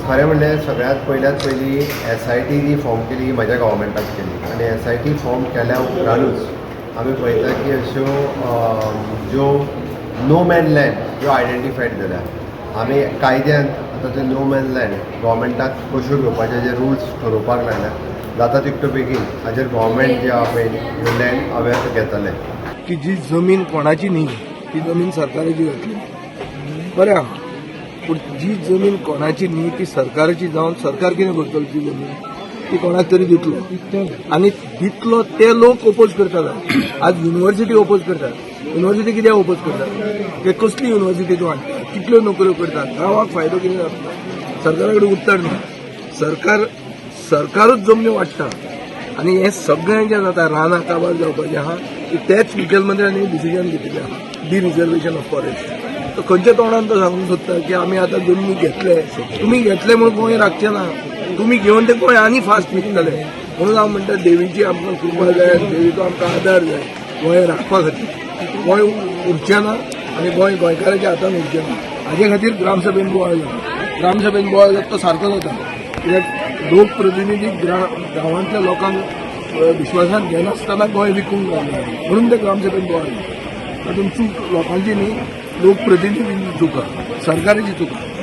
खरें म्हणल्यार सगळ्यांत पयल्यात पयली एसआयटी जी फॉर्म केली ही म्हज्या गव्हर्मेंटान केली आनी एसआयटी फॉर्म केल्या उपरांतूच आमी पळयता की अश्यो ज्यो नो मॅन लँड ज्यो आयडेंटिफायड जाल्या, आमी कायद्यान आतां ते नो मॅन लँड गव्हर्मेंटाक कश्यो घेवपाचे जे रुल्स ठरोवपाक लागल्या, जाता तितक्यो बेगीन हाजेर गव्हर्मेंट जे आहा पळय ह्यो लँड अवेर घेतले. की जी जमीन कोणाची न्ही ती जमीन सरकाराची जातली, बरें आहा. पूण जी जमीन कोणाची न्ही ती सरकाराची जावन सरकार कितें करतलो? ती जमीन ती कोणाक तरी दितलो आनी दितलो ते लोक ओपोज करतात. आज युनिव्हर्सिटी ओपोज करतात. युनिव्हर्सिटी कित्याक ओपोज करतात? ते कसली युनिव्हर्सिटी तूं हाडटा? कितल्यो नोकऱ्यो करतात? गांवाक फायदो कितें जातलो? सरकारा कडेन उत्तर ना. सरकार सरकारूच जमनी वाडटा आनी हें सगळें जें जाता, रानां काबार जावपाचें आहा, की तेच मुखेलमंत्र्यांनी डिसिजन घेतिल्लें आहा, डी रिजर्वेशन ऑफ फॉरेस्ट. तो खंयच्या तोंडान तो सांगूंक सोदता की आमी आतां जमनी घेतले? तुमी घेतले म्हणून गोंय राखचे ना. तुमी घेवन ते गोंय आनी फास्ट विकतले. म्हणून हांव म्हणटा, देवीची आमकां कृपा जाय, देवीचो आमकां आदार जाय गोंय राखपा खातीर. गोंय उरचें ना आनी गोंय गोंयकाराच्या हातान उरचें ना, हाजे खातीर ग्रामसभेन बोवाळ जाता. ग्रामसभेन बोवाळ जाता तो सारको जाता, कित्याक लोकप्रतिनिधी गांवांतल्या लोकांक विश्वासात घेनासतना गोंय विकूंक लागले म्हणून ते ग्रामसभेन बोवाळ जाता. तातूंत चूक लोकांची न्ही, लोकप्रतिनिधींची चूक आहा, सरकाराची चूक आहा.